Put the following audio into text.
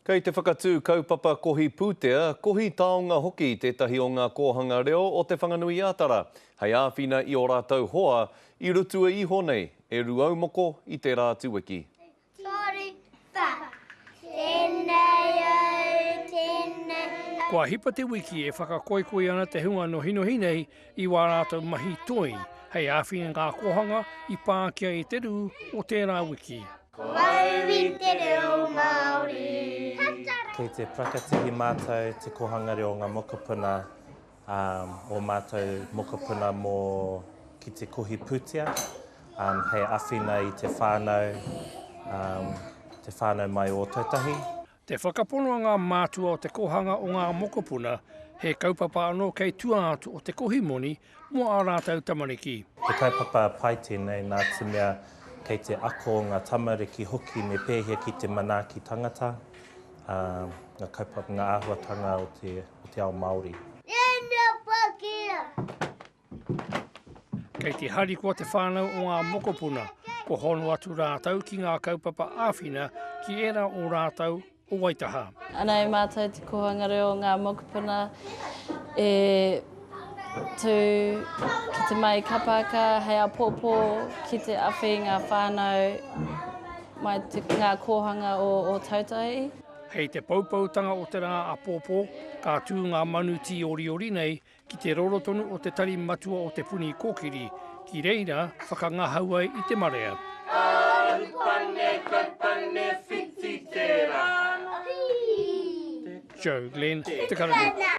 Kei te whakatū kaupapa kohi pūtea, kohi taonga hoki tētahi o ngā kōhanga reo o Te Whanganui-a-Tara hei āwhina i ō rātou hoa i rutua iho nei e Rūaumoko i tērā atu wiki. Kua hipa te wiki e whakakoikoi ana te hunga nohinohi nei i wā rātou mahi toi hei āwhina ngā kōhanga i pākia i te rū o tērā wiki. Ko au i te reo Māori. Kei te prakatihi mātou te kōhanga reo o ngā mokopuna, ā, ō mātou mokopuna mō ki te kohi pūtea, ā, hei awhina i te whānau, ā, te whānau mai o Ōtautahi. Te whakapono a ngā mātua o te kōhanga o ngā mokopuna, he kaupapa anō kei tua atu o te kohi moni mō ā rātou tamariki. He kaupapa pai tēnei nā te mea kei te ako ngā tamariki hoki me pēhea ki te manaaki tangata, ā, ngā kaupapa, ngā āhuatanga o te, o te ao Māori. Tēnā pakia! Kei te harikoa te whānau o ngā mokopuna, kua hono atu rātou ki ngā kaupapa āwhina ki ērā o rātou o Waitaha. Anei mātou te kōhanga reo o ngā mokopuna e tū ki te mahi kapa haka hei āpōpō ki te awhi i ngā whānau mai te, ngā kōhanga o Ōtautahi. Hei te poupoutanga o te rā āpōpō, ka tū ngā manu tīoriori nei Ki te roro tonu o te tari matua o Te Puni Kōkiri, ki reira whakangahau ai i te marea. Joe Glenn, Te Karanui.